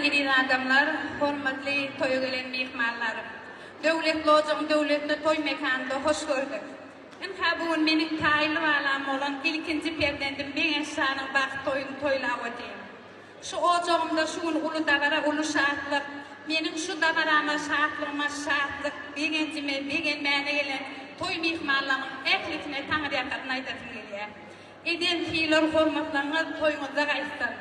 Eziz adamlar, hormatly toýa gelen myhmanlar! Döwletli ojagyň döwletli toý mekanynda hoş gördük. Ynha bu gün meniň taýly balam bolan ilkinji perzendim Begenç janyň bagt toýuny toýlap otyryn. Şu ojagymda şu gün uly dabara uly şatlyk. Meniň şu dabarama şatlygyma şatlyk, begenjime begenmäne gelen toý myhmanlamyň ählisine taňryýalkasyn aýdasym gelýär. Eden sylag hormatlaryňyz toýuňyzda gaýtsyn.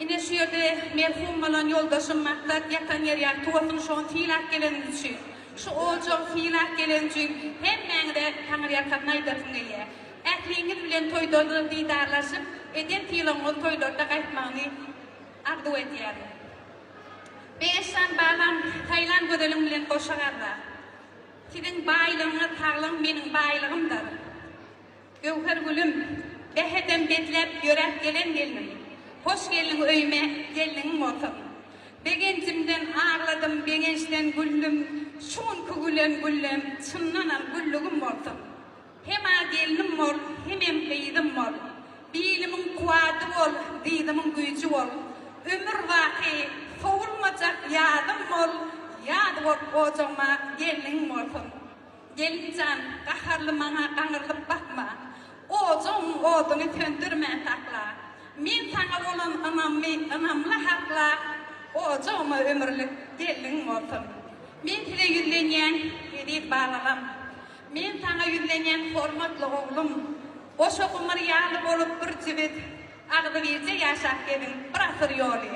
Ine şu ýerde merhum bolan ýoldaşym Maksat ýatan ýeri ýagty bolsun şony sylap geleniňiz üçin. Şu ojagy sylap geleniň üçin hemmäňize taňryýalkasyn aýdasym gelýär. Ähliňiz bilen toýda didarlaşyp, eden sylagyňyz toýlarda gaýtmagyny arzuw edýärin. Begençjan balam, saýlan gözeliň bilen goşa garra. Siziň baýlygyňyz, saglygyň meniň baýlygymdyr. Göwher gülüm, bähedem bezläp ýöräp gelen gelnim. Hoş geldiň öýüme, gelniň bolsun. Begenjimden agladym, begençden güldüm, şu günki gülen güllem çyndanam güllügim bolsun. Hem-ä gelnim bol, hemem gyzym bol. Bilimiň kuwwady bol, dyzymyň güýji bol. Ömür baky sowulmajak ýazym bol, ýaz bolup ojagyma gelniň bolsun. Gelin jan, gaharly maňa gaňrylyp bakma. Ojagyň oduny söndürmän sakla. Men saňa bolan ynammy ynamly hakla, ojagyma ömürlik gelniň bolsun. Men size ýüzlenýän, eziz balalam. Men saňa ýüzlenýän hormatly oglum, goşa gumur ýaly bolup bir jübüt, agzybirje ýaşap geziň bir asyr ýoly.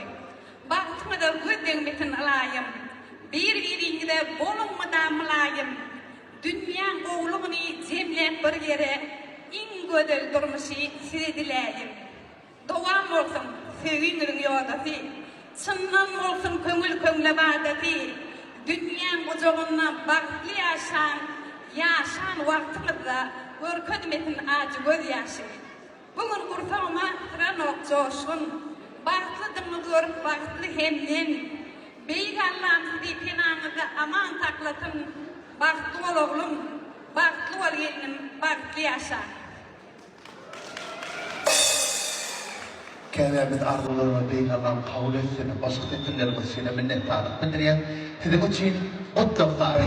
Bagtyňyza göz degmesin ylaýym. Bir-biriňize boluň mydam mylaýym. Dünýäň gowlugyny jemläp bir ýere, iň gözel durmuşy size diläýin. Dowam bolsun söýgiňiziň ýodasy, Çyndan bolsun köňül köňle badasy, Dünýäň gujagynda bagtly ýaşaň, Ýaşan wagtyňyzda görkezmesin ajy gözýaşy. Bu gün gursagyma syranok joşgun, Bagtlydygyňyzy görüp bagtly hem men. Beýik Allam sizi penaňyzda aman saklasyn, Bagtly bol oglum, bagtly bol gelnim, bagtly ýaşa. Käbämiz arzuwlaryňyzy Beýik Allam kabul etsin. Goşgy setirleriňiz üçinem minnetdarlyk bildirýän. Siziň üçin gutlag sary.